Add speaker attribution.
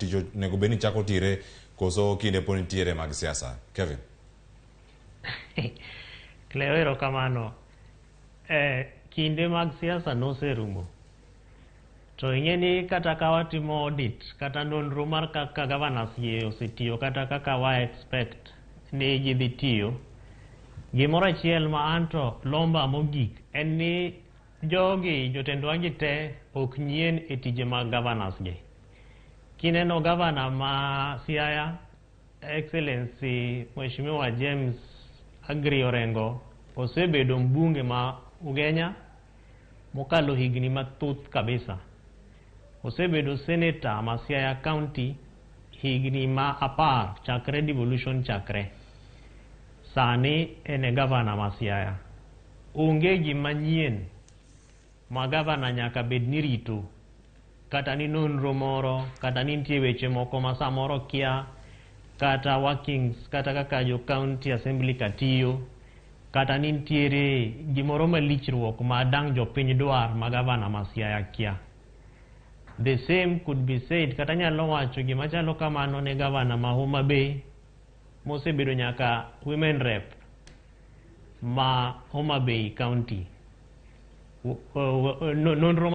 Speaker 1: tich onego bed ni chako tire koso kinde pod nitiere mag siasa? Kevin.
Speaker 2: Cleo, erokamano. Kinde mag siasa noserumo. To ing'e ni kata ka watimo audit kata nonro mar kaka governors gi osetiyo kata kaka wa expect ni gidhi tiyo, gimoro achiel ma anto lomba mogik en ni jogi jotendwa gi te ok nyien e tije mag governors gi. Kineno governor ma Siaya, Excellency Mheshimiwa James Agri Orengo, osebedo mbunge ma Ugenya mokalo higni mathoth kabisa. Osebedo senator ma Siaya County higni ma 10 chakre devolution chakre. Sani en e governor ma Siaya. Onge gima nyien ma governor nyaka bed ni rito kata ni nonro moro kata ni nitie weche moko ma samoro kia kata workings kata kaka jo county assembly ka tiyo kata ni nitiere gimoro malichruok ma dang' jopiny dwar ma gavana ma Siaya kia. The same could be said kata nyalo wacho gima chalo kamano ne gavana ma Homa Bay mosebedo nyaka women rep ma Homa Bay County. Nonro